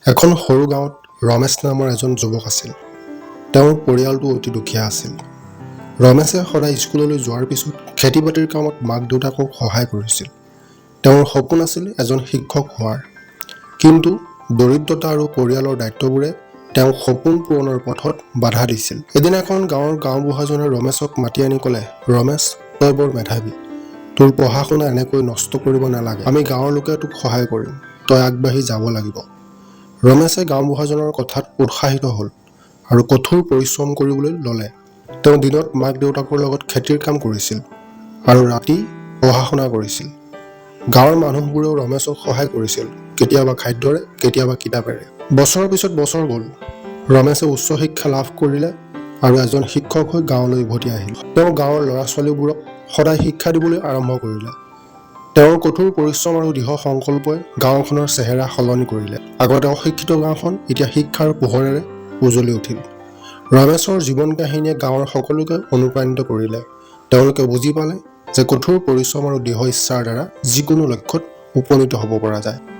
এখন সৰু গাঁৱত ৰমেশ নামৰ এজন যুৱক আছিল। তেওঁৰ পৰিয়ালটো অতি দুখীয়া আছিল। ৰমেশে সদায় স্কুললৈ যোৱাৰ পিছত খেতি বাতিৰ কামত মাক দেউতাকক সহায় কৰিছিল। তেওঁৰ সপোন আছিল এজন শিক্ষক হোৱাৰ, কিন্তু দৰিদ্ৰতা আৰু পৰিয়ালৰ দায়িত্ববোৰে তেওঁক সপোন পূৰণৰ পথত বাধা দিছিল। এদিনাখন গাঁৱৰ গাঁওবুঢ়াজনে ৰমেশক মাতি আনি ক'লে, "ৰমেশ, তই বৰ মেধাৱী। তোৰ পঢ়া শুনা এনেকৈ নষ্ট কৰিব নালাগে। আমি গাঁৱৰ লোকে তোক সহায় কৰিম। তই আগবাঢ়ি যাব লাগিব।" ৰমেশে গাঁওবুঢ়াজনৰ কথাত উৎসাহিত হ'ল আৰু কঠোৰ পৰিশ্ৰম কৰিবলৈ ল'লে। তেওঁ দিনত মাক দেউতাকৰ লগত খেতিৰ কাম কৰিছিল আৰু ৰাতি পঢ়া শুনা কৰিছিল। গাঁৱৰ মানুহবোৰেও ৰমেশক সহায় কৰিছিল, কেতিয়াবা খাদ্যৰে, কেতিয়াবা কিতাপেৰে। বছৰৰ পিছত বছৰ গ'ল। ৰমেশে উচ্চ শিক্ষা লাভ কৰিলে আৰু এজন শিক্ষক হৈ গাঁৱলৈ উভতি আহিল। তেওঁ গাঁৱৰ ল'ৰা ছোৱালীবোৰক সদায় শিক্ষা দিবলৈ আৰম্ভ কৰিলে। তেওঁৰ কঠোৰ পৰিশ্ৰম আৰু দৃঢ় সংকল্পই গাঁওখনৰ চেহেৰা সলনি কৰিলে। আগতে অশিক্ষিত গাঁওখন এতিয়া শিক্ষাৰ পোহৰেৰে উজলি উঠিল। ৰমেশৰ জীৱন কাহিনীয়ে গাঁৱৰ সকলোকে অনুপ্ৰাণিত কৰিলে। তেওঁলোকে বুজি পালে যে কঠোৰ পৰিশ্ৰম আৰু দৃঢ় ইচ্ছাৰ দ্বাৰা যিকোনো লক্ষ্যত উপনীত হ'ব পৰা যায়।